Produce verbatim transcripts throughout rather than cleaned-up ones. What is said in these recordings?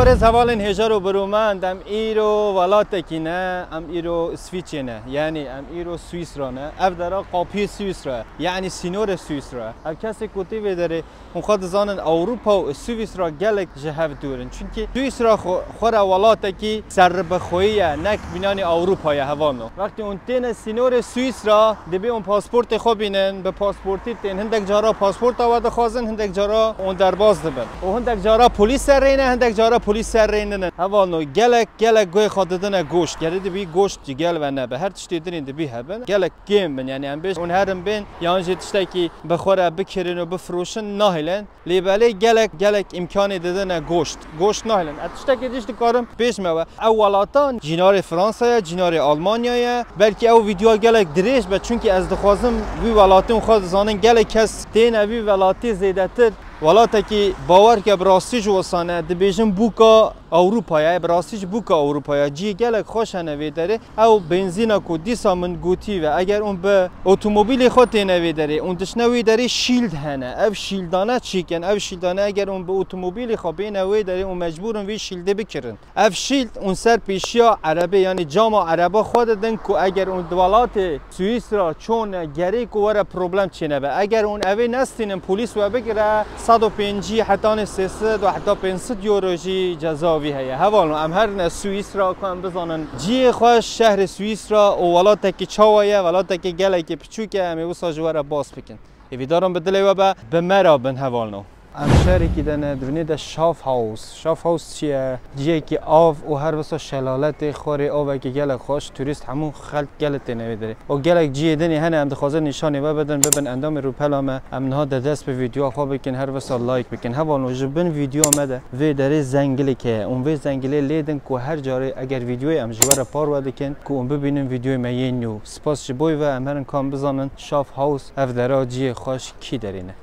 Ez hevalên hêjar û birûmend, em îro welatekî ne, em îro Îsvîçê ne, yanî em îro Swîsra ne. Ev dera qapiyê Swîsra ye, yanî sînorê Swîsra ye. Ev kesê ku tê vê derê, hûn xwe dizanin Ewropa û Swîsra gelek ji hev dûr in. Çimkî Swîsra xwe, xwe re welatekî serbixweyî ye, nek bînanî Ewropa ye hevalno. Wextê hûn têne sînorê Swîsra, dibê hûn pasportê xwe bînin, bi pasportî tên. Hindek cara pasporta we dixwazin, hindek cara hûn derbas dibin. Û hindek cara polîs serrêne, hindek cara polîs serrêninin. Hevalno, gelek, gelek guhê xwe didine goşt. Gerê dibî goşt ji gel ve nebe. Her tiştê dinê dibî hebin. Gelek kêm bin. Yanî em bêjin hûn herin bên, yan jî tiştekî bi xwe re bikirin û bifiroşin, nahêlin. Lê belê gelek, gelek îmkanê didine goşt. Goşt nahêlin. Ez tiştekê dî jî dikarim bêjime we. Ew welatan cînarê Fransa ye, cînarê Almanya ye. Belkî ew vîdyoya gelek dirêj be, çimkî ez dixwazim wî welatê hûn xwe dizanin, gelek kes têne vî welatê zêdetir. Welatekî bawer ke bi rastî ji wisa ne, dibêjin bûka Ewropa ye, bi rastî jî bûka Ewropa ye. Cihê gelek xweş hene vê derê. Ew benzîna ku dîsa min gotî ve, eger hûn bi otomobîlê xwe têne vê derê, hûn diçine wê derê şîld hene. Ev şîldane çêkin, ev şîldane eger hûn bi otomobîlê xwe bêne wê derê, hûn mecbûr in vê şîldê bikirin. Ev şîld hûn ser pêşiya erebê, yanî cama ereba xwe didin ku eger hûn di welatê Swîsra çûne, gerê ku were problem çênebe. Eger hûn evê nestînin, polîs we bigire, sed û pêncî hetanê sê sed û heta pênc sed euro jî ceza wî heye. Hevalno, em herine Swîsra ku em bizanin cihê xweş, şehrê Swîsra û welatekî çawa ye, welatekî gelekî piçûk e, em ê wisa ji we re bas bikin. Hêvîdarim bi dilê we be, bi me re bin hevalno. Em şerekî de ne, dibînê de Schaffhaus. Schaffhaus çi ye? Cihekî av û her wisa şelaletê, xwarê, avekî gelek xweş, turîst hemû xelk gelek têne vê derê. Û gelek cihê dinê hene, em dixwazin nîşanê we bidin, bibin endamê rûpela me. Em niha de dest bi vîdyoya xwe bikin, her wisa like bikin. Hevalno, ji bin vîdyoya me de vê derê zengilek heye. Hûn vê zengilê lê din ku her carê eger vîdyoyê em ji we re parve dikin, ku hûn bibînin vîdyoyê me yên nû. Spas ji bo wê, em herin ka em bizanin Schaffhaus ev dera cihê xweş kî derê ne.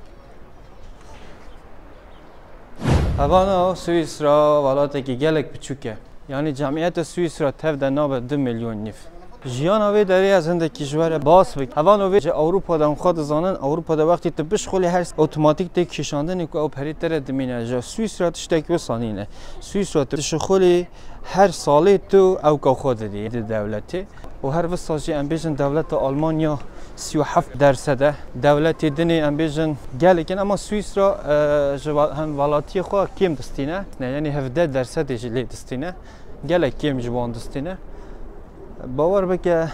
Hevana Swîsra welatekî gelek piçûk e. Yanî cemiyeta Swîsra tev de nabe du milyon nîv. Jiyana vê derê ez hindekî ji we re bas bikim. Hevano vê ji Ewropa de hûn xwe dizanin, Ewropa de wextê tu bişxulî her otomatîk tê kişandinê ku ew perê te re dimîne. Ji Swîsra tiştek wisa nîne. Swîsra tu dişixulî her salê tu ewka xwe didî di dewletê. Û her wisa jî em bêjin dewleta Almanya sî û heft dersed e. Dewletê dinê em bêjin gelek in, ama Swîsra, e, ji wa-, hem welatiyê xwe kêm distîne. Ne, yanî hevdeh dersedê jî lê distîne. Gelek kêm ji wan distîne. Bawer bike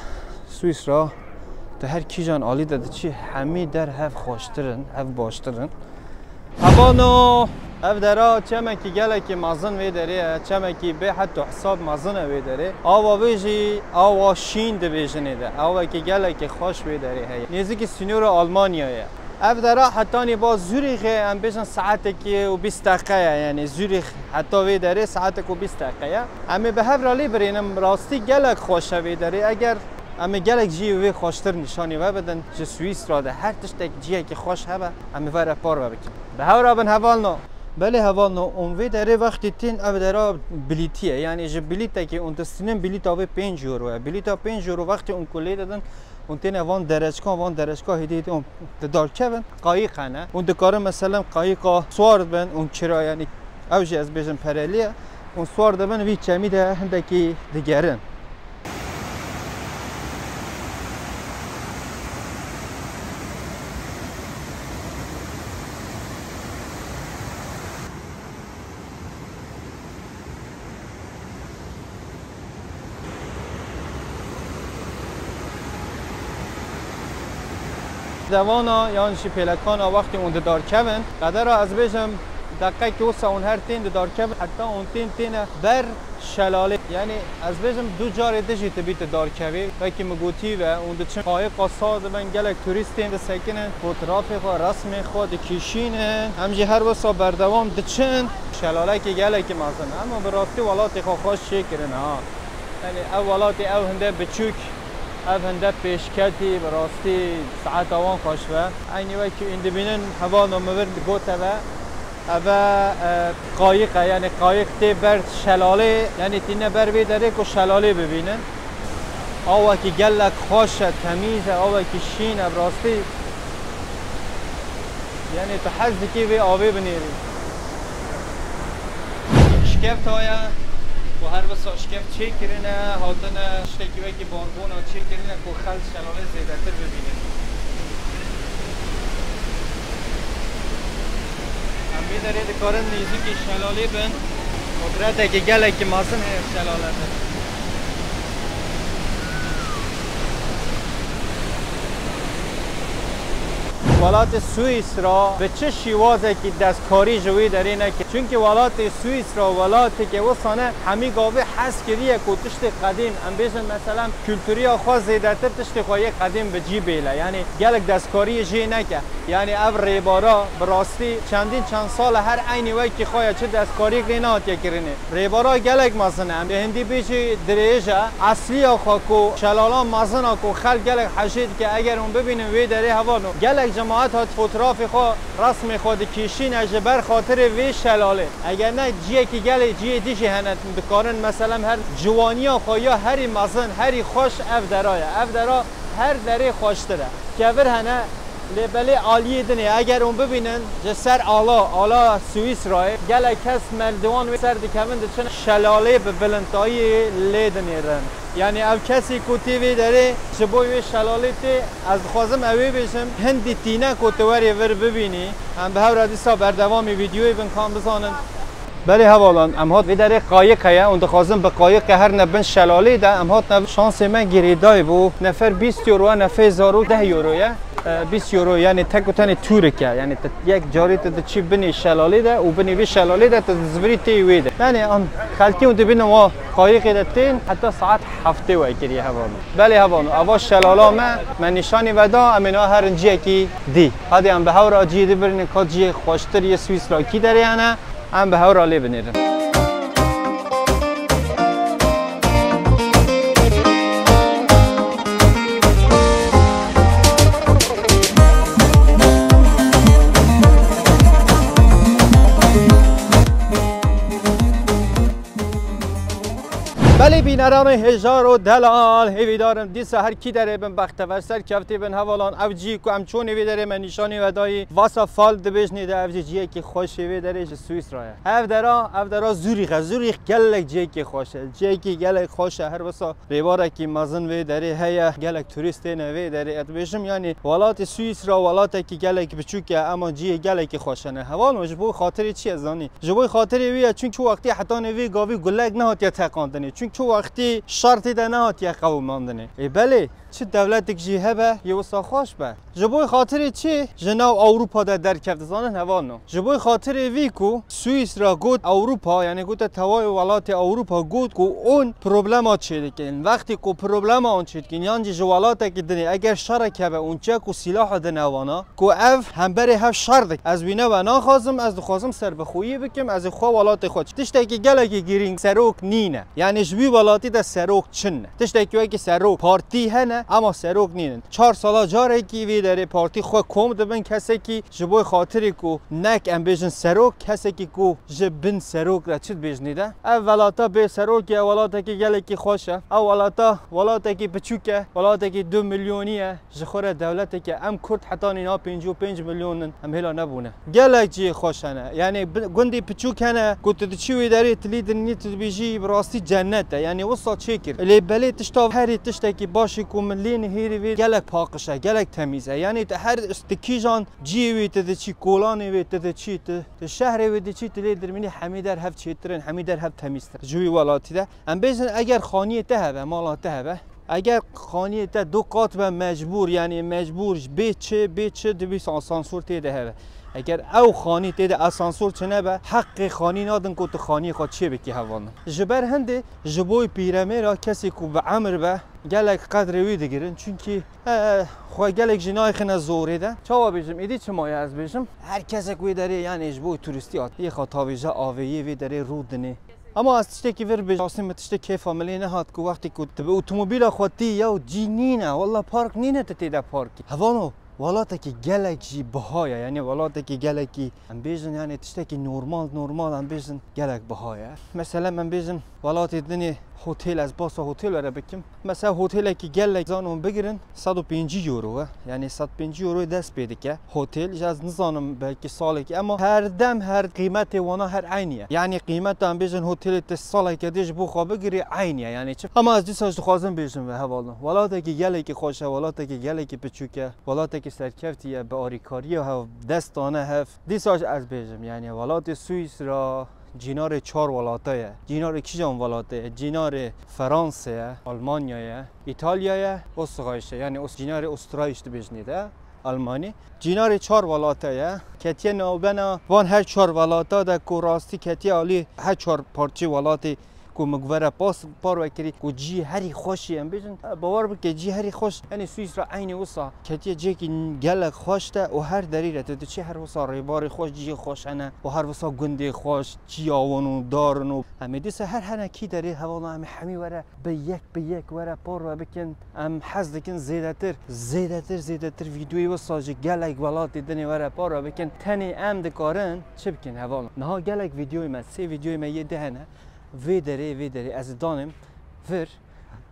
Swîsra tu her kîjan alî de diçî hemî der hev xweştir in, hev baştir in. Hevano, ev dera çemekî gelekî mezin vê derê ye, çemekî bê hed û hesab mezin e vê derê. Awa vê jî awa şîn dibêjinê de, awekî gelekî xweş vê derê heye. Nêzîkî sînora Almanya ye. Ev dera hetanî ba Zurîxê, em bêjin saetekî û bîst deqe ye, yanî Zurîx heta vê derê saetek û bîst deqe ye. Em ê bi hev re lê birînin, rastî gelek xweş e vê derê. Eger Em ê gelek cihê wê xweştir nîşanî we bidin. Ji Swîsra de her tiştek cihekî xweş hebe, em ê ve re parve bikin. Bi hev re bin hevalno. Belê hevalno, hûn vê derê wextê tên ev dera bilîtî ye. Yanî ji bilîtekê hûn distînin, bilîta wê pênc euro ye. Bilîta pênc euro wextê hûn ku lê didin, hûn têne van dereçkan, van dereçka hêdî hêdî hûn didarkevin. Qayîq hene. Hûn dikarin meselem qayîqa siwar bin, hûn kira, yanî ew jî ez bêjim perelî ye. Hûn siwar dibin, vî çemî de hindekî digerin. Devana yan jî pêlekana wextê hûn didarkevin, qedera ez bêjim deqekê wisa hûn her tên didarkevin, heta hûn tên têne ber şelalê. Yanî ez bêjim du carê dijî tu bî tu darkevî. Wekî min gotî ve, hûn diçin qayîqa sar dibin, gelek turîst tên disekinin, fotoğrafê xwe, resmê xwe dikişînin. Em jî her wisa berdewam diçin. Şelalekî gelekî mezin e. Em bi rastî welatê xwe xweş çêkirin ha. Yanî ev welatê ew hinde biçûk, ev hinde pêşketî, bi rastî saeta wan xweş be. Eynî wekî hûn dibînin, hevalno min vir gote ve. Eve, e, qayîq e, yanî qayîq tê ber şelalê, yanî tîne ber vê derê ku şelalê bibînin. Awekî gelek xweş e, temîz e, awekî şîn e, bi rastî. Yanî tu hez dikî vê avê binêrî. Ji Şikeft haya û her wisa şikeft çêkirine, hatine tiştekî wekî barbûna çêkirine ku xelk şelalê zêdetir bibînin. Em vê derê dikarin nêzîkî şelalê bin. Qudretekî gelekî mezin heye şelale de. Welatê Swîsra bi çi şîwazekî destkarî ji wê derê neke? Çunkî welatê Swîsra welateke wisa ne, hemî gavê hez kiriye ku tiştê qedîm, em bêjin, meselan, kulturiya xwe zêdetir tiştê xwe yê qedîm bi cî bêle. Yanî gelek destkariyê jê neke. Yanî ev rêbara bi rastî çendîn çend sal e her eynî wekî xwe ye, çi destkariyek lê nehatiye kirinê. Rêbara gelek mezin e. Em ê hindî bêjî dirêj e. Esliya xwe ku şelala mezin a ku xelk gelek hejê dike, eger hûn bibînin wê derê hevalno, gelek cemaet hat fotografê xwe, resmê xwe dikêşîne ji ber xatirê vê şelalê. Eger ne ciyekî gelê ciyê dî jî hene, dikarin meselem her ciwaniya xwe ya herî mezin, herî xweş ev dera ye. Ev dera her derê xweştir e. Kevir hene, lê belê aliyê dinê, eger hûn bibînin, ji ser ala, ala Swîsrayê, gelek kes merdiwan wê ser dikevin, diçin şelalê bi bilindtayî lê dinêrin. Yanî ev kesê ku tê vê derê ji bo wê şelalê tê, ez dixwazim ew ê bêjim, hindî tîne ku tu werê vir bibînî. Em bi hev re dîsa berdewamî vîdyoyê bin, kan bizanin. Belê hevalan, em hat vê derê qayiq heye û dixwazin bi qayiqê herine bin şelalê de. Em hatine, şansê me girêdayî bû. Nefer bîst euro e, nefer zarok deh euro ye. E, bîst euro, yanî tek û tenê tûrik e. Yanî tu yek carî tu diçî binê şelalê de û binê vê şelalê de tu dizvirî tê wê de. Yanî em xelkê hûn dibînin wa qayiqê de tên heta saet heftê we kiriye hevalan. Belê hevalan, ava şelala me, me nîşanî ve da, em ê niha herin ciyekî dî. Hadê em bi hev re ciyê dî birînin, ka ciyê xweştir yê Swîsra kî derê hene. Em bi hev re lê binêrin. Belê bîneranê hêjar û delal, hêvîdar im dîsa her kî derê bin, bextever serkeftî bin hevalan. Ev cî ku em çûnê vê derê me nîşanî we dayî, Wasserfall dibêjnê de, ev jî ciyekî xweş ê vê derê ji Swîsra ye. Ev dera, ev dera Zurîx e. Zurîx gelek ciyekî xweş e. Ciyekî gelek xweş e. Her wisa rêbarekî mezin vê derê heye. Gelek turîst têne vê derê. Ez dibêjim, yanî welatê Swîsra welatekî gelek biçûk e, ema ciyê gelekî xweş hene. Hevalno, ji bo xatirê çi ye zanî? Ji bo xatirê wî ye, çunki wextî hetanê vê gavî gulek nehatiye teqandinê. Çunki wextî şer tê de nehatiye qewimandinê. Ê belê, çi dewletek jî hebe, yê wisa xweş be. Ji bo xatirê çi ji nav Ewropa de derkeft, dizanin hevalno? Ji bo xatirê vî ku Swîsra got Ewropa, yanî gote tevayê welatê Ewropa, got ku hûn problema çêdikin. Wextê ku problema hûn çêdikin, yan jî ji welatekî dinê, eger şerek hebe, hûn çek û sîlaha dine wana, ku ev hemberê hev şer dikin. Ez wî nebe naxwazim, ez dixwazim serbixweyî bikim, ez ê xwe welatê xwe. Tiştekî gelekî girîng serok nîne. Yanî ji wî welatî de serok çin ne. Tiştekî wekî serok, partî hene, ema serok nînin. Çar sala carekî vê derê partî xwe kom dibin, kesekî ji bo xatirê ku nek em bêjin serok, kesekî ku ji bin serok re çi dibêjnê de. Ev welata bê serok e, welatekî gelekî xweş e. Ev welata, welatekî piçûk e, welatekî du milyonî ye. Ji xwe re dewletekî, em Kurd hetanî niha pêncî û pênc milyon in, em hêla nebûne. Gelek cihê xweş hene. Yanî bi-, gundî piçûk hene ku tu diçî wê derê, tu lê dinî, tu dibêjî bi rastî cennet e. Yanî wisa çêkir. Lê belê tişta herî tiştekî başî ku min lê nihêrî vê gelek paqij e, gelek temîz e. Yanî tu her st-, kîjan cihê wê tu diçî, kolanê wê tu diçî, tu, tu şehrê wê diçî, tu lê dirmînî hemî der hev çêtir in, hemî der hev temîztir. Ji wî welatî de. Em bêjin eger xaniyê te hebe, mala te hebe, eger xaniyê te du qat be mecbûr, yanî mecbûr bê çi, bê çi, dibî asansor tê de hebe. Eger ew xanî tê de asansor çi nebe, heqê xanî nadin ku tu xaniyê xwe çê bikî hevalno. Ji ber hindê ji bo pîremêra kesê ku bi emir be, gelek qedrê wî digirin. Çunkî, e, xwe gelek jî nayxine zorê de. Çawa bêjim, êdî çima ye ez bêjim? Her kesek wê derê, yanî ji bo turîstî hat. Yê xwe tavêje avê yê vê derê rûdinê. Ama ez tiştekî vir bêjim, rastî min tiştek kêfa min lê nehat ku wextê ku tu bi otomobîla xwe tî ya û cî nîne, wela park nîne tu tê de parkî. Hevano, welatekî gelek jî biha ye. Yanî welatekî gelekî, em bêjin, yanî tiştekî normal, normal em bêjin, gelek biha ye. Mesela em bêjin welatê dinê hotel, ez basa hotel were bikim. Mesela hotelekî gelek zanon bigirin, sed û pêncî euro e. Yanî sed pêncî euroyê dest pê dike. Hotel, ji ez nizanim belkî salekî, ema her dem her qîmetê wana her eynî ye. Yanî qîmeta em bêjin hotelê te saleke dê ji bo xwe bigirî eynî ye. Yanî çi? Ema ez dîsa ji dixwazim bêjim ve hevalno. Welatekî gelekî xweş e, welatekî gelekî piçûk e, welatekî serkeftî ye, bi arîkariya hev dest dane hev. Dîsa ji ez bêjim, yanî welatê Swîsra, cînarê çar welata ye. Cînarê kîjan welata ye? Cînarê Feransa ye, Almanya ye, Îtalya ye, Ostrayîş e. Yanî os-, cînarê Ostrayîş dibêjinê de, Almanî. Cînarê çar welata ye. Ketiye navbena van her çar welata de ku rastî ketiye alî her çar parçê welatê ku min guvere pas parve kirî, ku cî herî xweş ê, em bêjin. Bawer bike, cî herî xweş. Yanî Swîsra eynî wisa ketiye cihekî gelek xweş de û her derî re tu diçî her wisa rêbarê xweş, cihê xweş hene û her wisa gundê xweş, çiya wan û dar in û em ê dîsa her hene kî derê hevala em ê hemî were bi yek bi yek were parve bikin. Em hez dikin zêdetir, zêdetir, zêdetir vîdeoyê wisa ji gelek welatê dinê were parve bikin. Tenê em dikarin çi bikin hevala? Niha gelek vîdeoyê me, sê vîdeoyê me yê di hene. Vê derê, vê derê ez ê danêm vir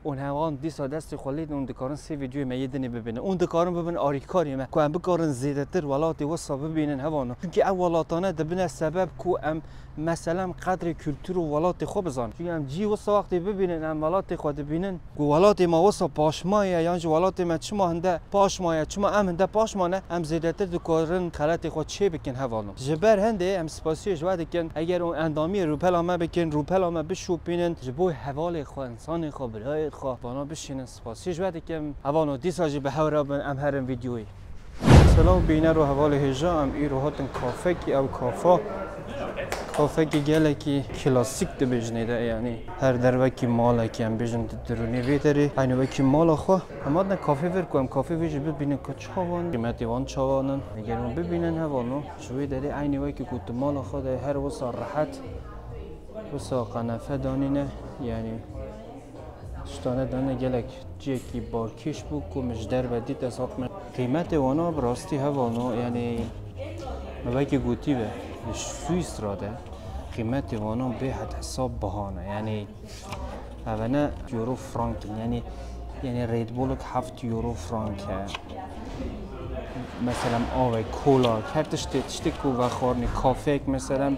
û hewan dîsa destê xwe lê din û dikarin sê vîdeoyê me yê dinê bibînin. Û dikarin bibin arîkarê me ku em bikarin zêdetir welatê wisa bibînin hevano. Çunkî ev welatane dibine sebeb ku em, meselem, qedrê kultur û welatê xwe bizanin. Çunkî em cî wisa wextê bibînin, em welatê xwe dibînin ku welatê me wisa paşma ye, yan jî welatê me çima hinde paşma ye, çima em hinde paşma ne, em zêdetir dikarin xeletê xwe çê bikin hevano. Ji ber hindê em spasiyê ji we dikin, eger hûn endamiyê rûpela me bikin, rûpela me bişopînin, ji bo hevalê xwe, insanê xwe, birayê xwe, vana bişînin, spasiyê ji we dikim. Hevano dîsa jî bi hev re bin, em herin vîdeoyê. Selam bîner û hevalê hêja, em îro hatin kafekî, ew kafa, kafekî gelekî klasîk dibêjinê de, yanî her dervekî malekî, em bêjin, di dirûnê vê derê, eynî wekî mala xwe. Em hatine kafê vir ku em kafê vê jî bibînin ku çawan, qîmetê wan çawan in. Eger hûn bibînin hevano, ji wê derê eynî wekî ku tu mala xwe de her wisa rehet, wisa qenefe danîne, yanî tiştane danîne, gelek cihekî balkêş bû ku min ji derve dît, ez hatime. Qîmetê wana bi rastî hevano, yanî min wekî gotî be, li Swîsra de qîmetê wana bê hed hesab biha ne. Yanî Evene euro frank in. Yanî, yanî Red Bullek heft euro frank e. Meselem avek, kolak, her tiştê, tiştê ku vexwarinê, kafeyek meselem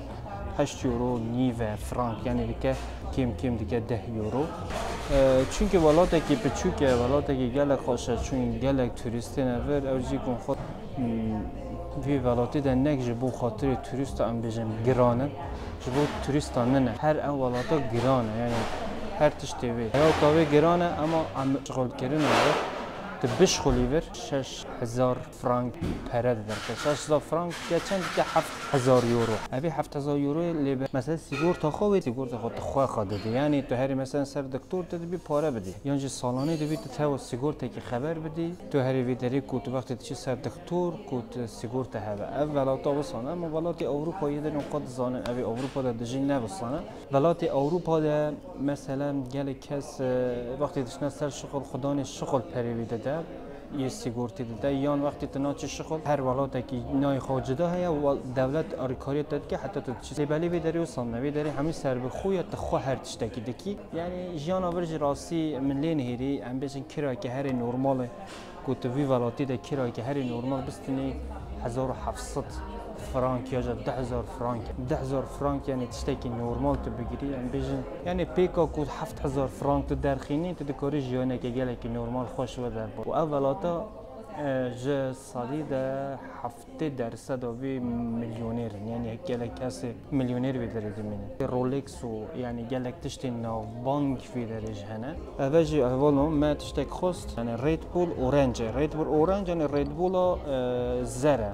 heşt euro nîv e frank. Yanî dike kêm kêm dike deh euro. E, çunkî welatekî piçûk e, welatekî gelek xweş e, çunkî gelek turîst têne vir, ew jî ku xwe Hmm, vî welatî de nek ji bo xatirê turîsta em bêjin giran in, ji bo turîsta nine. Her ev welata giran e, yanî her tiştê wê. Heyata wê giran e, ema em şixulkirina wê, tu bişxulî vir şeş hezar frank pere didin. Şeş hezar frank ya çend dike? Heft hezar euro. Evê heft hezar euroyê lê be. Mesela sîgorta xwe wê, sîgorta xwe tu xwe xwe didî. Yanî tu herî mesela ser doktor tu dibî pare bidî. Yan jî salanê dibî tu tewa sîgortekî xeber bidî. Tu herî vê derê ku tu wextê diçî ser doktor ku tu sîgorte hebe. Ev welata wisane, ema welatê Ewropa yê din xwe dizanin, ev ê Ewropa de dijî ne wisane. Welatê Ewropa de, meselem, gelek kes, e, wextê diçine ser şixul, xudanê şixul perê wî dide, yê sîgortê dide, yan wextê tu naçî şixul, her welatekî nayê xwe cida heye, wel-, dewlet alîkariyê te dike, heta tu diçî. Lê belê vê derê wisane, vê derê hemî serbixwe ye, tu xwe her tiştekî dikî. Yanî jiyana vir jî rastî min lê nihêrî, em bêjin kirayeke herê normal e. Ku tu vî welatî de kirayeke herî normal bistinî hezar û heft sed frank ya jî du hezar frank. Du hezar frank, yanî tiştekî normal tu bigirî, em bêjin. Yanî pêka ku heft hezar frank tu derxînî, tu dikarî jiyaneke gelekî normal xweş we derba. Û ev welata, e, ji sedî de heftê derseda vê milyoner in. Yanî gelek kesê milyoner vê derê dimînin. Rolex û, yanî, gelek tiştên navbank vê derê jî hene. Eve jî hevalno me tiştek xwest, yanî Red Bull Orange. Red Bull Orange, yanî Red Bulla, e, zer e.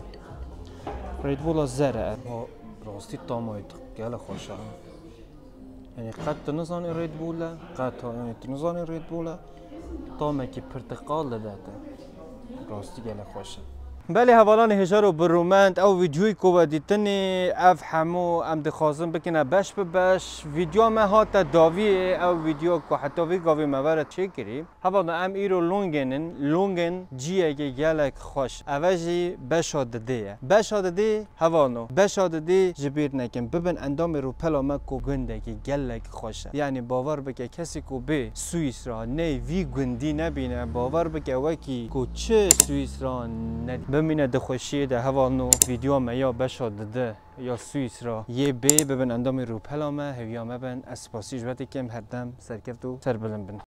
Red Bulla zer e. O rastî tamayê gelek xweş e. Yanî qet tu nizanî Red Bull e, qet ha, yanî tu nizanî Red Bull e, tamekî pirtiqal dide te. Rastî gelek xweş e. Belê hevalanê hêjar û birûmend, ew vîdyoyê ku we dîtinê, ev hemû em dixwazin bikine beş bi beş. Vîdyoya me hate dawiyê, ew vîdyo ku heta vî gavê me ve re çêkirî. Hevalno, em îro Longên in. Longên ciyekê gelek xweş. Eve jî beşa didê ye. Beşa didê, hevalno, beşa didê ji bîr nekin. Bibin endamê rûpela me ku gundekî gelek xweş e. Yanî bawer bike, kesî ku bê Swîsra, ney vî gundî nebîne, bawer bike wekî ku çi Swîsra nedî. Bimîne di xweşiyê de, hevalno, vîdyoya me ya beşa didê ya Swîsra yê bê, bibin endamê rûpela me, hêviya me bin. Ez spasî ji we dikim, herdem serkeft û serbilind bin.